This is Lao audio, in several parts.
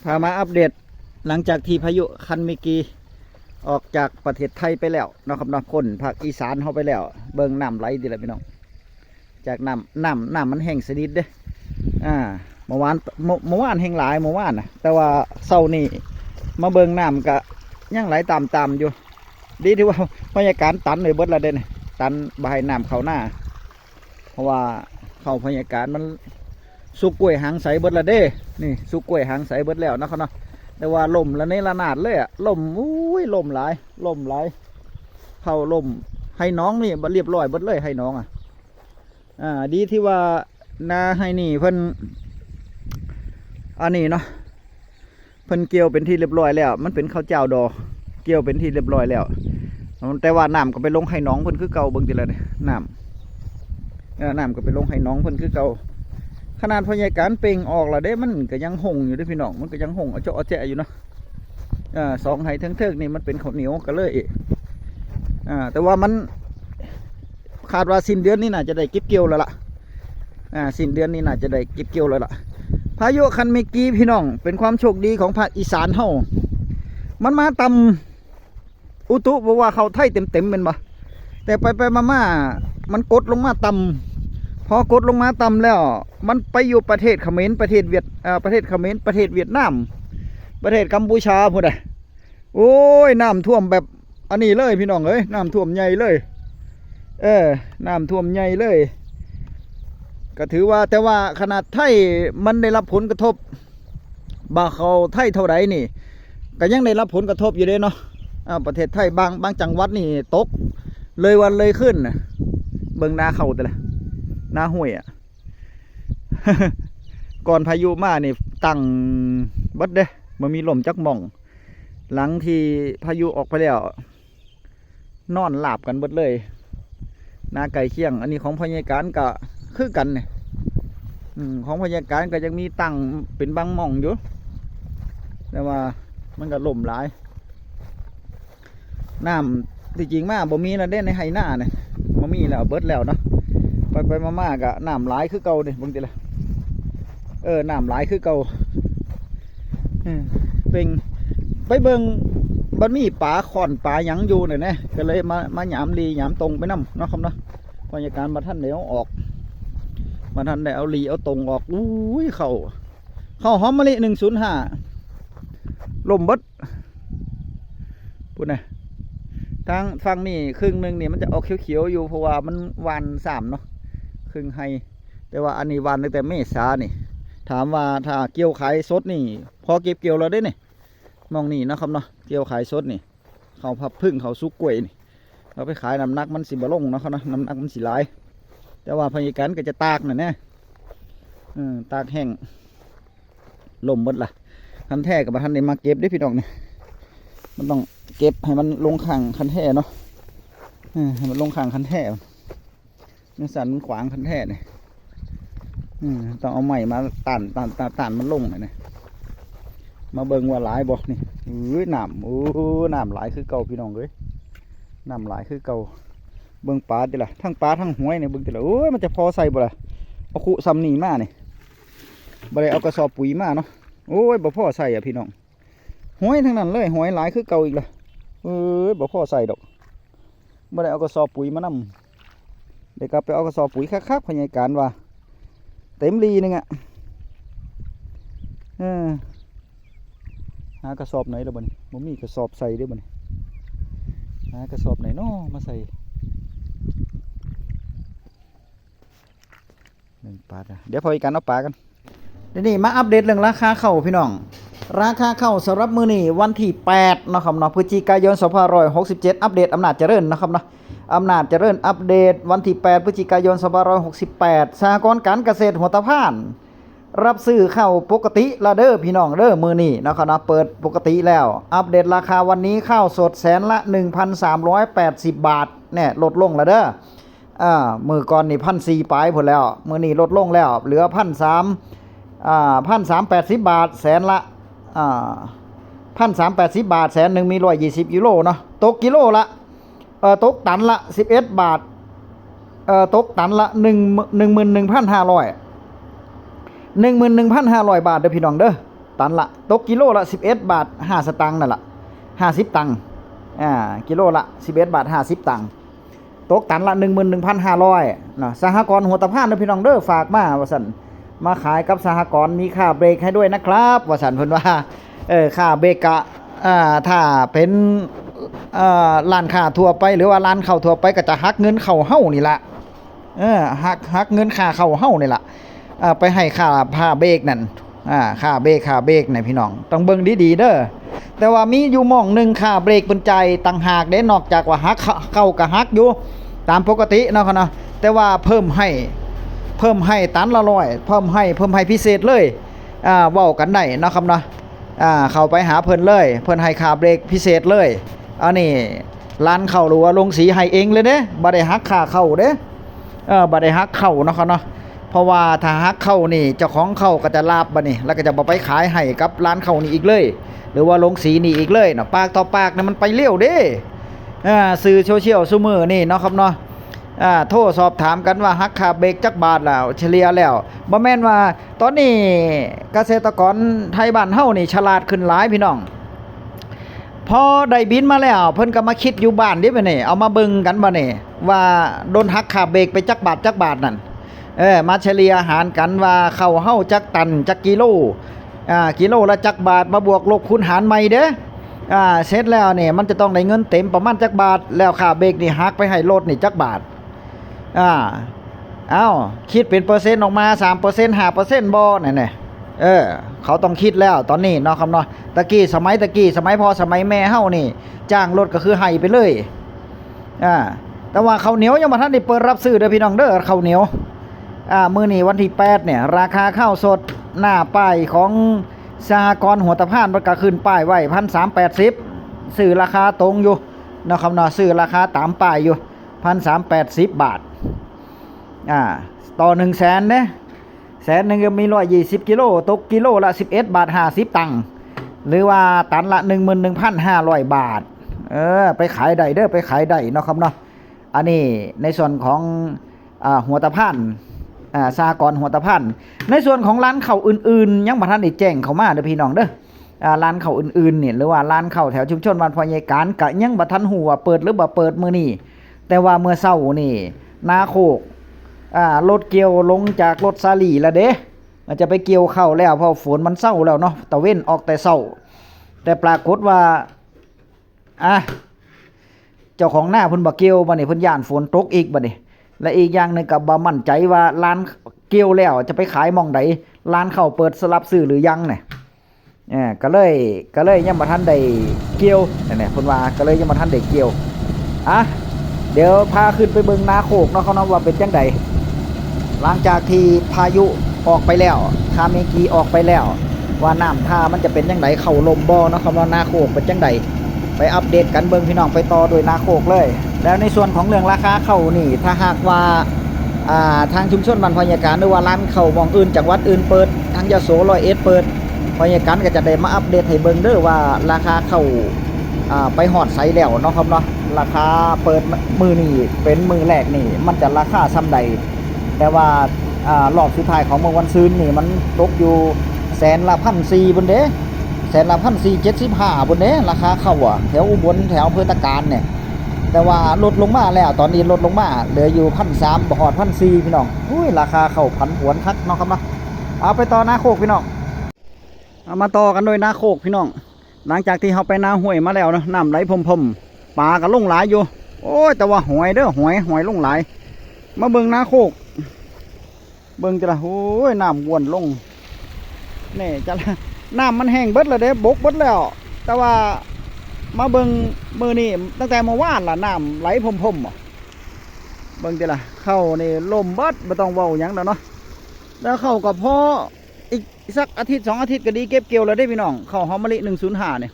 พามาอัปเดต หลังจากที่พายุคันเมกีออกจากประเทศไทยไปแล้วเนาะครับเนาะ พ้นภาคอีสานเฮาไปแล้ว เบิ่งน้ำไหลติล่ะพี่น้อง จากน้ำ น้ำ น้ำมันแห้งสนิทเด้ อ่า เมื่อวาน เมื่อ เมื่อวานแห้งหลาย เมื่อวานน่ะ แต่ว่าเช้านี้มาเบิ่งน้ำก็ยังไหลตามๆอยู่ ดีที่ว่าพยาการตันไว้เบิดแล้วเด้นี่ ตันบ่ให้น้ำเข้านา เพราะว่าเข้าพยาการมันสุกกล้วยหางใสเบิดแล้วเด้ นี่สุกกล้วยหางใสเบิดแล้วเนาะครับเนาะ แต่ว่าล่มระเนระนาดเลยอะ ล่ม อุ้ย ล่มหลาย ล่มหลาย เข้าล่ม ไฮ่หนองนี่เรียบร้อยเบิดเลย ไฮ่หนองอะ อ่า ดีที่ว่านาไฮ่นี่เพิ่น อันนี้เนาะ เพิ่นเกี่ยวเป็นที่เรียบร้อยแล้ว มันเป็นข้าวเจ้าดอ เกี่ยวเป็นที่เรียบร้อยแล้ว แต่ว่าน้ำก็ไปลงไฮ่หนองเพิ่นคือเก่า เบิ่งติล่ะนี่ น้ำ เอ่อ น้ำก็ไปลงไฮ่หนองเพิ่นคือเก่า ขนาดพยาการเป่งออกแล้วเด้ มันก็ยังหงอยู่เด้พี่น้อง มันก็ยังหงอะเจาะอะแจะอยู่เนาะ เอ่อ สองไฮ่เทิงๆนี่มันเป็นข้าวเหนียวก็เลย อ่า แต่ว่ามัน คาดว่าสิ้นเดือนนี้น่าจะได้เก็บเกี่ยวแล้วล่ะ อ่า สิ้นเดือนนี้น่าจะได้เก็บเกี่ยวแล้วล่ะ พายุคันเมกีพี่น้อง เป็นความโชคดีของภาคอีสานเฮา มันมาต่ำ อุตุบอกว่าเข้าไทยเต็มๆ แม่นบ่ แต่ไปๆ มาๆ มันกดลงมาต่ำ พอกดลงมาต่ำแล้ว มันไปอยู่ประเทศเขมร ประเทศเวียด เอ่อ ประเทศเขมร ประเทศเวียดนาม ประเทศกัมพูชาพุ้นน่ะ โอ้ย น้ำท่วมแบบอันนี้เลยพี่น้องเอ้ย น้ำท่วมใหญ่เลย เออ น้ำท่วมใหญ่เลย ก็ถือว่า แต่ว่าขนาดไทยมันได้รับผลกระทบ บ่เข้าไทยเท่าใดนี่ ก็ยังได้รับผลกระทบอยู่เด้เนาะ อ่า ประเทศไทยบาง บางจังหวัดนี่ตกเลยวันเลยคืนน่ะ เบิ่งนาข้าวแต่ละ นาห้วยอะ ก่อนพายุมานี่ตั้งเบิดเด้ บ่มีล่มจักหม่อง หลังที่พายุออกไปแล้ว นอนราบกันเบิดเลย นาใกล้เคียง อันนี้ของพ่อใหญ่การก็คือกันนี่ อืม ของพ่อใหญ่การก็ยังมีตั้งเป็นบางหม่องอยู่ แต่ว่ามันก็ล่มหลาย น้ำที่จริงมาบ่มีแล้วเด้ในไฮ่นานี่ บ่มีแล้ว เบิดแล้วเนาะ ไปๆ มาๆ ก็น้ำหลายคือเก่านี่ เบิ่งติล่ะ เออ น้ำหลายคือเก่า เออ เป่ง ไปเบิ่ง มันมีปลาข่อนปลาหยังอยู่นี่แหนะ ก็เลยมา มายามหลียามตงไปนำเนาะครับเนาะ พ่อใหญ่การบ่ทันได้เอาออก บ่ทันได้เอาหลีเอาตงออก อุ้ย เข้า เข้าหอมมะลิ หนึ่งศูนย์ห้า ล่มเบิด พุ้นน่ะ ทางฝั่งนี้ครึ่งหนึ่งนี่มันจะออกเขียวๆอยู่ เพราะว่ามันหว่านซ้ำเนาะ ครึ่งไฮ่ แต่ว่าอันนี้หว่านตั้งแต่เมษานี่ ถามว่าถ้าเกี่ยวขายสดนี่ พอเก็บเกี่ยวแล้วเด้นี่ หม่องนี้เนาะครับเนาะ เกี่ยวขายสดนี่ เข้าพับผึ้ง เข้าสุกกล้วยนี่ เอาไปขายน้ำหนักมันสิบ่ลงเนาะครับเนาะ น้ำหนักมันสิหลาย แต่ว่าพ่อใหญ่การก็จะตากนั่นแหละ เออ ตากแห้ง ล่มเบิดล่ะ คันแท้ก็บ่ทันได้มาเก็บเด้พี่น้องนี่ มันต้องเก็บให้มันลงข้างคันแท้เนาะ เออ ให้มันลงข้างคันแท้ จั่งซั้นมันขวางคันแท้นี่ อืม ต้องเอาไม้มาต้าน ต้าน ต้าน ต้านมันลงนี่นะ มาเบิ่งว่าหลายบ่นี่ เอ้ย น้ำ โอ้ น้ำหลายคือเก่าพี่น้องเอ้ย น้ำหลายคือเก่า เบิ่งปลาติล่ะ ทั้งปลาทั้งหอยนี่ เบิ่งติล่ะ โอ้ย มันจะพอใส่บ่ล่ะ เอาคุส่ำนี่มานี่ บ่ได้เอากระสอบปุ๋ยมาเนาะ โอ้ย บ่พอใส่อะพี่น้อง หอยทั้งนั้นเลย หอยหลายคือเก่าอีกล่ะ เอ้ย บ่พอใส่ดอก บ่ได้เอากระสอบปุ๋ยมานำ เดี๋ยวกลับไปเอากระสอบปุ๋ยคักๆ พ่อใหญ่การว่า เต็มหลีหนึ่งอะ เออ หากระสอบไหนล่ะบัดนี้ บ่มีกระสอบใส่เด้บัดนี้ หากระสอบไหนน้อมาใส่ หนึ่งปลาจ้ะ เดี๋ยวพ่อใหญ่การเอาปลากัน เดี๋ยวนี้มาอัปเดตเรื่องราคาข้าวพี่น้อง ราคาข้าวสำหรับมื้อนี้วันที่แปดเนาะครับเนาะ พฤศจิกายน สองพันห้าร้อยหกสิบเจ็ด อัปเดตอำนาจเจริญเนาะครับเนาะ อำนาจเจริญอัปเดตวันที่แปด พฤศจิกายน สองพันห้าร้อยหกสิบแปด สหกรณ์การเกษตรหัวตะพาน รับซื้อข้าวปกติละเด้อพี่น้องเด้อ มื้อนี้เนาะครับเนาะ เปิดปกติแล้ว อัปเดตราคาวันนี้ข้าวสดแสนละ หนึ่งพันสามร้อยแปดสิบ บาท แน่ ลดลงละเด้อ อ่า มื้อก่อนนี่ พันสี่ ปลายพุ้นแล้ว มื้อนี้ลดลงแล้ว เหลือ พันสาม อ่า พันสามแปดสิบ บาท แสนละ อ่า พันสามแปดสิบ บาท แสนหนึ่งมี ร้อยยี่สิบ กิโลเนาะ ตกกิโลละ เอ่อ ตกตันละ สิบเอ็ด บาท เอ่อ ตกตันละ หนึ่ง หนึ่งหมื่นหนึ่งพันห้าร้อย หนึ่งหมื่นหนึ่งพันห้าร้อย บาทเด้อพี่น้องเด้อ ຕັນລະ ຕົກກິໂລລະສິບເອັດບາດຫ້າສະຕັງນັ້ນລະ ຫ້າສິບຕັງ ອ່າ ກິໂລລະສິບເອັດບາດຫ້າສິບຕັງ ຕົກຕັນລະໜຶ່ງໝື່ນໜຶ່ງພັນຫ້າຮ້ອຍເນາະ. ສະຫະກອນຫົວຕະພານເດີພີ່ນ້ອງເດີ ຝາກມາວ່າຊັ້ນ ມາຂາຍກັບສະຫະກອນ ມີຄ່າເບຣກໃຫ້ດ້ວຍນະຄັບ ວ່າຊັ້ນເພິ່ນວ່າ. ເອີ ຄ່າເບຣກກະ ອ່າ ຖ້າເປັນ ເອີ ຮ້ານຄ້າທົ່ວໄປ ຫຼືວ່າຮ້ານເຂົ້າທົ່ວໄປ ກໍຈະຫັກເງິນເຂົ້າເຮົານີ້ລະ ເອີ ຫັກ ຫັກເງິນຄ່າເຂົ້າເຮົານີ້ລະ ເອີ ໄປໃຫ້ຄ່າ ຄ່າເບຣກນັ້ນ ອ່າ ຄ່າເບຣກ ຄ່າເບຣກນະພີ່ນ້ອງ ຕ້ອງເບິ່ງດີໆເດີ. ແຕ່ວ່າມີຢູ່ໝ່ອງໜຶ່ງ ຄ່າເບຣກເພິ່ນຈ່າຍຕ່າງຫາກເດ້ ນອກຈາກວ່າຫັກ ເຂົ້າກໍຫັກຢູ່ຕາມປົກກະຕິເນາະ ເນາະ ແຕ່ວ່າເພີ່ມໃຫ້ ເພີ່ມໃຫ້ຕັນລະຮ້ອຍ ເພີ່ມໃຫ້ ເພີ່ມໃຫ້ພິເສດເລີຍ ອ່າ ເວົ້າກັນໄດ້ເນາະຄັບເນາະ. ອ່າ ເຂົ້າໄປຫາເພິ່ນເລີຍ ເພິ່ນໃຫ້ຄ່າເບຣກພິເສດເລີຍ. ອັນນີ້ຮ້ານເຂົ້າ ຫຼືວ່າໂລງສີໃຫ້ເອງເລີຍເດ້ ບໍ່ໄດ້ຫັກຄ່າເຂົ້າເດ້ ເອີ ບໍ່ໄດ້ຫັກເຂົ້າເນາະຄັບເນາະ. ເພາະວ່າຖ້າຫັກເຂົ້ານີ້ ເຈົ້າຂອງເຂົ້າກໍຈະລາບບັດນີ້ ແລ້ວກໍຈະບໍ່ໄປຂາຍໃຫ້ກັບຮ້ານເຂົ້ານີ້ອີກເລີຍ ຫຼືວ່າໂລງສີນີ້ອີກເລີຍເນາະ. ປາກຕໍ່ປາກນີ້ມັນໄປລຽວເດ້ ອ່າ ສື່ໂຊຊຽວຊຸມື້ນີ້ເນາະຄັບເນາະ. ອ່າ ໂທສອບຖາມກັນວ່າຫັກຄ່າເບຣກຈັກບາດແລ້ວ ສະເລ່ຍແລ້ວ ບໍ່ແມ່ນວ່າ ຕອນນີ້ກະເສດຕະກອນໄທບ້ານເຮົານີ້ສະຫຼາດຂຶ້ນຫຼາຍພີ່ນ້ອງ. ພໍໄດ້ບິນມາແລ້ວ ເພິ່ນກໍມາຄິດຢູ່ບ້ານເດ້ບັດນີ້ ເອົາມາເບິ່ງກັນບັດນີ້ ວ່າໂດນຫັກຄ່າເບຣກໄປຈັກບາດ ຈັກບາດນັ້ນ ເອີ ມາສະເລ່ຍຫານກັນວ່າເຂົ້າເຮົາຈັກຕັນ ຈັກກິໂລ ອ່າ ກິໂລລະຈັກບາດ ມາບວກລົບຄູນຫານໃໝ່ເດ້. ອ່າ ເສັດແລ້ວນີ້ ມັນຈະຕ້ອງໄດ້ເງິນເຕັມປະມານຈັກບາດ ແລ້ວຄ່າເບຣກນີ້ຫັກໄປໃຫ້ລົດນີ້ຈັກບາດ ອ່າ ເອົ້າ ຄິດເປັນເປີເຊັນອອກມາ ສາມເປີເຊັນ ຫ້າເປີເຊັນບໍ່ ນັ້ນແຫຼະ. ເອີ ເຂົາຕ້ອງຄິດແລ້ວຕອນນີ້ເນາະຄັບເນາະ. ຕະກີ້ ສະໄໝຕະກີ້ ສະໄໝພໍ່ສະໄໝແມ່ເຮົານີ້ ຈ້າງລົດກໍຄືໃຫ້ໄປເລີຍ. ອ່າ ແຕ່ວ່າເຂົ້າໜຽວຍັງບໍ່ທັນໄດ້ເປີດຮັບຊື້ເດີພີ່ນ້ອງເດີ ເຂົ້າໜຽວ. ອ່າ ມື້ນີ້ວັນທີແປດນີ້ ລາຄາເຂົ້າສົດ ໜ້າປ້າຍຂອງສະຫະກອນຫົວຕະພານ ມັນກໍຂຶ້ນປ້າຍໄວ້ ພັນສາມແປດສິບ ຊື້ລາຄາຕົງຢູ່ເນາະຄັບເນາະ ຊື້ລາຄາຕາມປ້າຍຢູ່ ພັນສາມແປດສິບບາດ ອ່າ ຕໍ່ໜຶ່ງແສນເດ້. ແສນໜຶ່ງກໍມີຮ້ອຍຊາວກິໂລ ຕົກກິໂລລະສິບເອັດບາດຫ້າສິບຕັງ ຫຼືວ່າຕັນລະໜຶ່ງໝື່ນໜຶ່ງພັນຫ້າຮ້ອຍບາດ. ເອີ ໄປຂາຍໄດ້ເດີ ໄປຂາຍໄດ້ເນາະຄັບເນາະ. ອັນນີ້ໃນສ່ວນຂອງ ອ່າ ຫົວຕະພານ ອ່າ ສະຫະກອນຫົວຕະພານ. ໃນສ່ວນຂອງຮ້ານເຂົ້າອື່ນໆ ຍັງບໍ່ທັນໄດ້ແຈ້ງເຂົ້າມາເດີພີ່ນ້ອງເດີ. ອ່າ ຮ້ານເຂົ້າອື່ນໆນີ້ ຫຼືວ່າຮ້ານເຂົ້າແຖວຊຸມຊົນບ້ານພໍ່ໃຫຍ່ການ ກະຍັງບໍ່ທັນຮູ້ວ່າເປີດຫຼືບໍ່ເປີດມື້ນີ້. ແຕ່ວ່າເມື່ອເຊົ້ານີ້ ນາໂຄກ ອ່າ ລົດກ່ຽວລົງຈາກລົດສາລີແລ້ວເດ້ ອາດຈະໄປກ່ຽວເຂົ້າແລ້ວ ເພາະຝົນມັນເຊົາແລ້ວເນາະ ຕາເວັນອອກແຕ່ເຊົ້າ. ແຕ່ປາກົດວ່າ ອ່າ ເຈົ້າຂອງນາເພິ່ນບໍ່ກ່ຽວ ບັດນີ້ເພິ່ນຢ້ານຝົນຕົກອີກບັດນີ້. ແລະ ອີກຢ່າງໜຶ່ງກໍບໍ່ໝັ້ນໃຈວ່າຮ້ານກ່ຽວແລ້ວຈະໄປຂາຍໝ່ອງໃດ ຮ້ານເຂົ້າເປີດສະຫຼັບຊື້ຫຼືຍັງນີ້. ເອີ ກໍເລີຍ ກໍເລີຍຍັງບໍ່ທັນໄດ້ກ່ຽວ ນັ້ນແຫຼະ ເພິ່ນວ່າ ກໍເລີຍຍັງບໍ່ທັນໄດ້ກ່ຽວ. ອ່ະ ດຽວພາຂຶ້ນໄປເບິ່ງນາໂຄກເນາະ ເຂົາເນາະ ວ່າເປັນຈັ່ງໃດ ຫຼັງຈາກທີ່ພາຍຸອອກໄປແລ້ວ ຄາເມກີອອກໄປແລ້ວ ວ່ານ້ຳທ່າມັນຈະເປັນຈັ່ງໃດ ເຂົ້າລົມບໍ່ເນາະ ເຂົາວ່ານາໂຄກເປັນຈັ່ງໃດ ໄປອັບເດດກັນເບິ່ງພີ່ນ້ອງ ໄປຕໍ່ດ້ວຍນາໂຄກເລີຍ. ແລ້ວໃນສ່ວນຂອງເລື່ອງລາຄາເຂົ້ານີ້ ຖ້າຫາກວ່າ ອ່າ ທາງຊຸມຊົນບ້ານພະຍາການ ຫຼືວ່າຮ້ານເຂົ້າໝ່ອງອື່ນ ຈັງຫວັດອື່ນເປີດ ທາງຍະໂສ ຮ້ອຍເອັດເປີດ ພະຍາການກໍຈະໄດ້ມາອັບເດດໃຫ້ເບິ່ງເດີວ່າລາຄາເຂົ້າ ອ່າ ໄປຮອດໃສແລ້ວເນາະຄັບເນາະ. ລາຄາເປີດມື້ນີ້ເປັນມື້ແລກນີ້ ມັນຈະລາຄາສ່ຳໃດ ແຕ່ວ່າ ອ່າ ຮອບສຸດທ້າຍຂອງມື້ວັນຊືນນີ້ ມັນຕົກຢູ່ແສນລະພັນສີ່ພຸ້ນເດ້ ແສນລະພັນສີ່ເຈັດສິບຫ້າພຸ້ນເດ້ ລາຄາເຂົ້າ ອະ ແຖວອຸບົນ ແຖວອຳເພີຕະການນີ້ ແຕ່ວ່າລົດລົງມາແລ້ວ ຕອນນີ້ລົດລົງມາເຫຼືອຢູ່ພັນສາມ ບໍ່ຮອດພັນສີ່ພີ່ນ້ອງ. ໂອ້ຍ ລາຄາເຂົ້າຜັນຜວນຄັກເນາະຄັບເນາະ. ເອົາ ໄປຕໍ່ນາໂຄກພີ່ນ້ອງ ເອົາ ມາຕໍ່ກັນໂດຍນາໂຄກພີ່ນ້ອງ. ຫຼັງຈາກທີ່ເຮົາໄປນາຫ້ວຍມາແລ້ວເນາະ ນ້ຳໄຫຼພົ່ມໆ ປາກໍລົງຫຼາຍຢູ່. ໂອ້ຍ ແຕ່ວ່າຫອຍເດີ ຫອຍ ຫອຍລົງຫຼາຍ. ມາເບິ່ງນາໂຄກ ເບິ່ງຕິລະ ໂອ້ຍ ນ້ຳວນລົງ ແນ່ຈະລະ ນ້ຳມັນແຫ້ງເບິດແລ້ວເດ້ ບົກເບິດແລ້ວ. ແຕ່ວ່າມາເບິ່ງມື້ນີ້ ຕັ້ງແຕ່ເມື່ອວານລະ ນ້ຳໄຫຼພົ່ມໆ ເບິ່ງຕິລະ ເຂົ້ານີ້ລົ້ມເບິດ ບໍ່ຕ້ອງເວົ້າຫຍັງດອກເນາະ. ແລ້ວເຂົ້າກໍພໍ ອີກ ອີກສັກອາທິດສອງອາທິດກໍດີເກັບກ່ຽວແລ້ວເດ້ພີ່ນ້ອງ. ເຂົ້າຫອມມະລິໜຶ່ງສູນຫ້ານີ້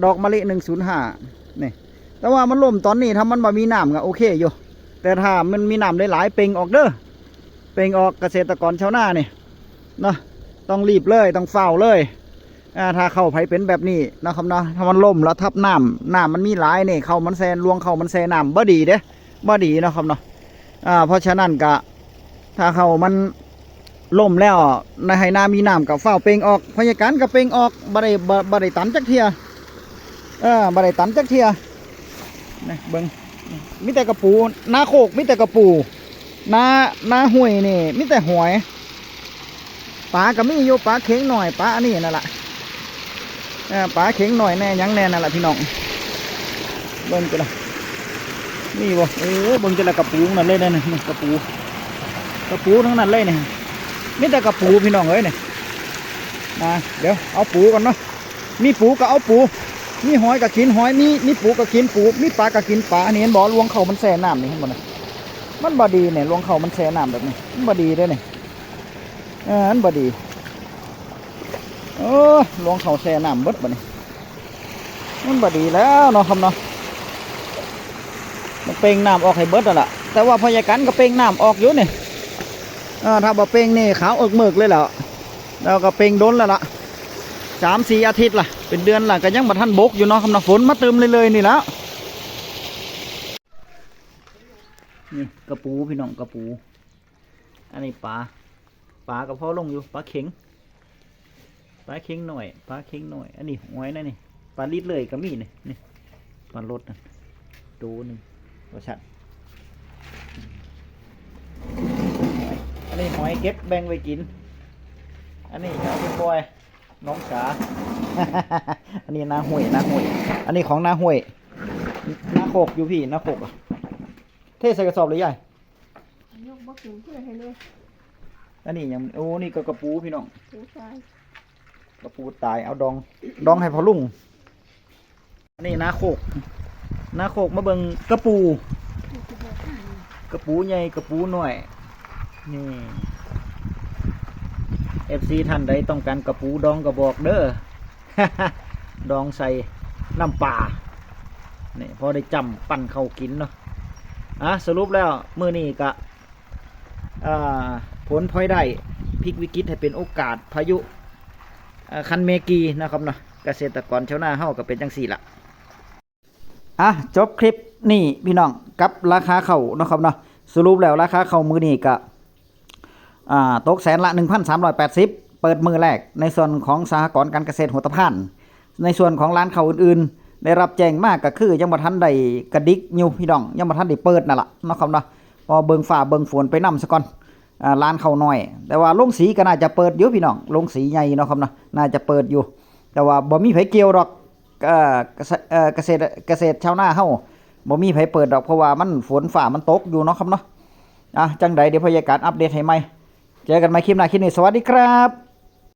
ດອກມະລິໜຶ່ງສູນຫ້ານີ້ ແຕ່ວ່າມັນລົ້ມຕອນນີ້ ຖ້າມັນບໍ່ມີນ້ຳກໍໂອເຄຢູ່ ແຕ່ຖ້າມັນມີນ້ຳຫຼາຍໆ ເປັ່ງອອກເດີ ເປັ່ງອອກ ກະເສດຕະກອນຊາວນານີ້ເນາະ ຕ້ອງຣີບເລີຍ ຕ້ອງຟ້າວເລີຍ. ອ່າ ຖ້າເຂົ້າໃຜເປັນແບບນີ້ເນາະຄັບເນາະ ຖ້າມັນລົ້ມແລ້ວທັບນ້ຳ ນ້ຳມັນມີຫຼາຍນີ້ ເຂົ້າມັນແຊ່ ລວງເຂົ້າມັນແຊ່ນ້ຳ ບໍ່ດີເດ້ ບໍ່ດີເນາະຄັບເນາະ. ອ່າ ເພາະສະນັ້ນກະ ຖ້າເຂົ້າມັນ ລົ້ມແລ້ວ ໃນໄຮ່ນາມີນ້ຳກໍຟ້າວເປັ່ງອອກ ພະຍາການກໍເປັ່ງອອກ ບໍ່ໄດ້ ບໍ່ ບໍ່ໄດ້ຕັນຈັກເທື່ອ ເອີ ບໍ່ໄດ້ຕັນຈັກເທື່ອ. ນີ້ເບິ່ງ ມີແຕ່ກະປູ ນາໂຄກມີແຕ່ກະປູ ນາ ນາຫ້ວຍນີ້ມີແຕ່ຫອຍ. ປາກໍມີຢູ່ ປາເຂັງໜ້ອຍ ປາອັນນີ້ນັ້ນລະ ເອີ ປາເຂັງໜ້ອຍແດ່ຫຍັງແດ່ນັ້ນລະພີ່ນ້ອງ. ເບິ່ງຕິລະ ມີບໍ່? ໂອ້ ເບິ່ງຕິລະ ກະປູທັງນັ້ນເລີຍນີ້ ກະປູ ກະປູທັງນັ້ນເລີຍນີ້ ມີແຕ່ກະປູພີ່ນ້ອງເອີຍນີ້. ນະ ດຽວເອົາປູກ່ອນເນາະ ມີປູກໍເອົາປູ ມີຫອຍກໍກິນຫອຍ ມີ ມີປູກໍກິນປູ ມີປາກໍກິນປາ. ນີ້ເຫັນບໍ່ ລວງເຂົ້າມັນແຊ່ນ້ຳນີ້ ເຫັນບໍ່ນະ? ມັນບໍ່ດີນີ້ ລວງເຂົ້າມັນແຊ່ນ້ຳແບບນີ້ ມັນບໍ່ດີເດ້ນີ້ ເອີ ມັນບໍ່ດີ. ໂອ້ຍ ລວງເຂົ້າແຊ່ນ້ຳເບິດບັດນີ້ ມັນບໍ່ດີແລ້ວເນາະ ຄຳເນາະ. ມັນເປັ່ງນ້ຳອອກໃຫ້ເບິດນັ້ນລະ ແຕ່ວ່າພະຍາການກໍເປັ່ງນ້ຳອອກຢູ່ນີ້ ເອີ ຖ້າບໍ່ເປັ່ງນີ້ຂາວເອິກເມິກເລີຍແຫຼະ ແລ້ວກໍເປັ່ງດົນແລ້ວລະ ສາມສີ່ອາທິດລະ ເປັນເດືອນລະ ກໍຍັງບໍ່ທັນບົກຢູ່ເນາະ ຄຳເນາະ. ຝົນມາຕື່ມເລື້ອຍໆນີ້ແຫຼະ. ນີ້ກະປູພີ່ນ້ອງ ກະປູ ອັນນີ້ປາ ປາກໍພໍລົງຢູ່ ປາເຂັງ ປາເຂັງໜ້ອຍ ປາເຂັງໜ້ອຍ. ອັນນີ້ຫອຍນະນີ້ ປາລິດເລີຍກໍມີນີ້ ນີ້ ປາລົດນັ້ນໂຕໜຶ່ງວ່າຊັ້ນ. ອັນນີ້ຫອຍເກັບແບ່ງໄວ້ກິນ ອັນນີ້ເອົາໄປປ່ອຍໜອງສາ ອັນນີ້ນາຫ້ວຍ ນາຫ້ວຍ ອັນນີ້ຂອງນາຫ້ວຍ ນາໂຄກຢູ່ພີ້ ນາໂຄກ. ເທໃສ່ກະສອບເລີຍຍາຍ ຍົກບໍ່ຂຶ້ນ ເທໃຫ້ເລີຍ. ອັນນີ້ຫຍັງ? ໂອ້ ນີ້ກໍກະປູພີ່ນ້ອງ ປູຕາຍ ກະປູຕາຍ ເອົາດອງ ດອງໃຫ້ພໍ່ລຸງ. ອັນນີ້ນາໂຄກ ນາໂຄກ ມາເບິ່ງກະປູ ກະປູໃຫຍ່ ກະປູນ້ອຍ. ນີ້ ເອັຟຊີ ທ່ານໃດຕ້ອງການກະປູດອງກໍບອກເດີ ດອງໃສ່ນ້ຳປາ ນີ້ ພໍໄດ້ຈ້ຳ ປັ້ນເຂົ້າກິນເນາະ. ອ່າ ສະຫຼຸບແລ້ວມື້ນີ້ກະ ເອີ ຜົນພອຍໄດ້ ພິກວິກິດໃຫ້ເປັນໂອກາດ ພາຍຸ ເອີ ຄັນເມກີນະຄັບເນາະ. ກະເສດຕະກອນຊາວນາເຮົາກໍເປັນຈັ່ງຊີ້ລະ. ອ່ະ ຈົບຄລິບນີ້ພີ່ນ້ອງ ກັບລາຄາເຂົ້າເນາະຄັບເນາະ. ສະຫຼຸບແລ້ວລາຄາເຂົ້າມື້ນີ້ກະ ອ່າ ຕົກແສນລະໜຶ່ງພັນສາມຮ້ອຍແປດສິບ ເປີດມື້ແລກໃນສ່ວນຂອງສະຫະກອນການກະເສດຫົວຕະພານ. ໃນສ່ວນຂອງລານເຂົ້າອື່ນໆ ໄດ້ຮັບແຈ້ງມາກໍຄືຍັງບໍ່ທັນໄດ້ກະດິກຢູ່ພີ່ນ້ອງ ຍັງບໍ່ທັນໄດ້ເປີດນັ້ນລະເນາະຄັບເນາະ. ເພາະວ່າເບິ່ງຟ້າເບິ່ງຝົນໄປນຳສາກ່ອນ ອ່າ ລານເຂົ້ານ້ອຍ ແຕ່ວ່າໂລງສີກໍໜ້າຈະເປີດຢູ່ພີ່ນ້ອງ ໂລງສີໃຫຍ່ເນາະຄັບເນາະ ໜ້າຈະເປີດຢູ່ ແຕ່ວ່າບໍ່ມີໃຜກ່ຽວດອກ. ເອີ ກະ ເອີ ກະເສດ ກະເສດຊາວນາເຮົາບໍ່ມີໃຜເປີດດອກ ເພາະວ່າມັນ ຝົນຟ້າມັນຕົກຢູ່ເນາະຄັບເນາະ. ອ່ະ ຈັ່ງໃດດຽວພະຍາການອັບເດດໃຫ້ໃໝ່ ເຈີກັນໃໝ່ຄລິບໜ້າ ຄລິບນີ້ ສະຫວັດດີຄັບ.